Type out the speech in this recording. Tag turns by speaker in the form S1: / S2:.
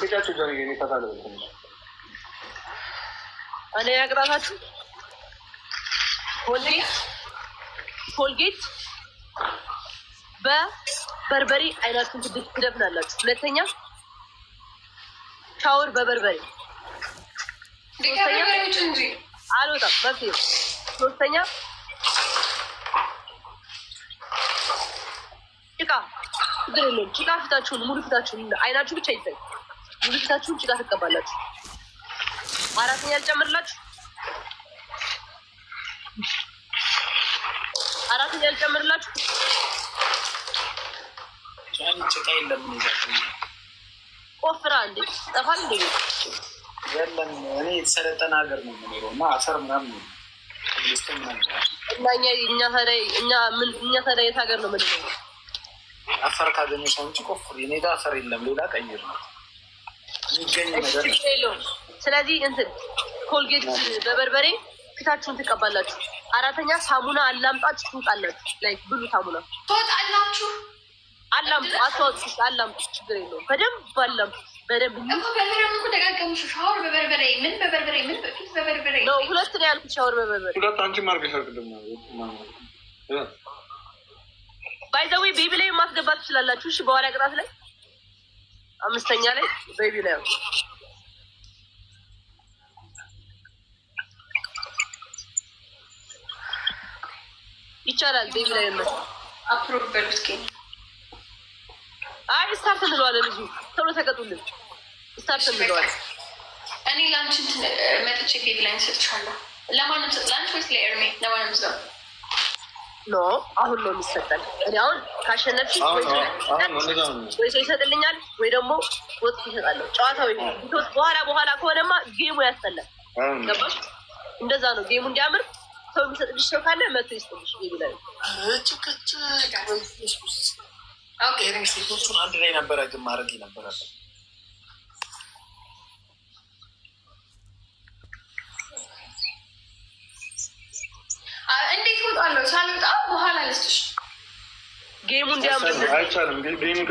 S1: ቅጫቸው ጆኒ፣ እኔ ፈታ ልበል ትንሽ።
S2: አንደኛ ቅጣታችሁ ኮልጌት በበርበሬ አይናችሁን ትደፍናላችሁ። ሁለተኛ ሻወር በበርበሬ።
S3: ከበርበሬ ውጭ እንጂ።
S2: አልወጣም፣ መብቴ ነው። ሶስተኛ ጭቃ፣ ችግር የለውም። ጭቃ ፊታችሁን፣ ሙሉ ፊታችሁን፣ አይናችሁ ብቻ ይታይ። ሙሉ ፊታችሁን ጭቃ ትቀባላችሁ። አራተኛ ልጨምርላችሁ። አራተኛ ልጨምርላችሁ።
S4: ጭቃ የለም እኔ ጋር።
S2: ቆፍራ እንዴ ጠፋል እንዴ?
S4: የለም። እኔ የተሰለጠነ ሀገር ነው የምኖረው እና አፈር ምናምን ነው፣ ኮብልስቶን ምናምን ነው።
S2: እና እኛ ታዲያ የት ሀገር ነው የምንኖረው?
S4: አፈር ካገኘሽ አንቺ ቆፍሪ። እኔ ጋር አፈር የለም። ሌላ ቀይር ነው የሚገኝ ነገር።
S2: ችግር የለውም። ስለዚህ እንትን ኮልጌት በበርበሬ ፊታችሁን ትቀባላችሁ። አራተኛ ሳሙና አላምጣችሁ ትውጣላችሁ። Like ብሉ ሳሙና።
S3: ትወጣላችሁ።
S2: አላምጡ፣ አትዋጡ፣ አላምጡ፣ ችግር የለውም። በደንብ አላምጡ፣ በደንብ።
S3: እኮ በርበሬ እኮ ደጋገምሽ። ሻወር በበርበሬ፣ ምን በበርበሬ፣ ምን ፊት በበርበሬ።
S2: ነው፣ ሁለት ነው ያልኩት፣ ሻወር በበርበሬ።
S1: ሁለት አንቺም አድርገሻል ቅድም።
S2: By the way baby ላይ ማስገባት ትችላላችሁ። እሺ፣ በኋላ ቅጣት ላይ አምስተኛ ላይ baby ላይ ይቻላል። Baby ላይ
S3: Approve በሉት እስኪ።
S2: አይ፣ start እንለዋለን። እዚሁ ቶሎ ተቀጡልን። Start እንለዋለን።
S3: እኔ ለአንቺ እንትን መጥቼ baby ላይ ሰጥሻለሁ። ለማንም ሰጥ፣ ለአንቺ ወይስ ለኤርሜ? ለማንም ሰው።
S2: No፣ አሁን ነው የሚሰጠን። እኔ አሁን ካሸነፍሽ
S1: አሁን አሁን እንደዛ ነው።
S2: ወይ ሰው ይሰጥልኛል ወይ ደግሞ ወጥ ይሰጣለሁ። ጨዋታው ይሄ ነው። በኋላ በኋላ ከሆነማ game ኡ ያስጠላል።
S1: አሁን።
S2: ገባሽ? እንደዛ ነው game ኡ እንዲያምር። ሰው የሚሰጥልሽ ሰው ካለ መቶ ይስጥልሽ። Baby ላይ።
S4: ጭቅጭቅ። ሴቶቹን አንድ ላይ ነበረ ግን ማድረግ የነበረብን።
S3: እንዴት እወጣለሁ? ሳልወጣ በኋላ ልስጥሽ።
S2: Game ኡ እንዲያምር።
S1: አይቻልም። Game ኡ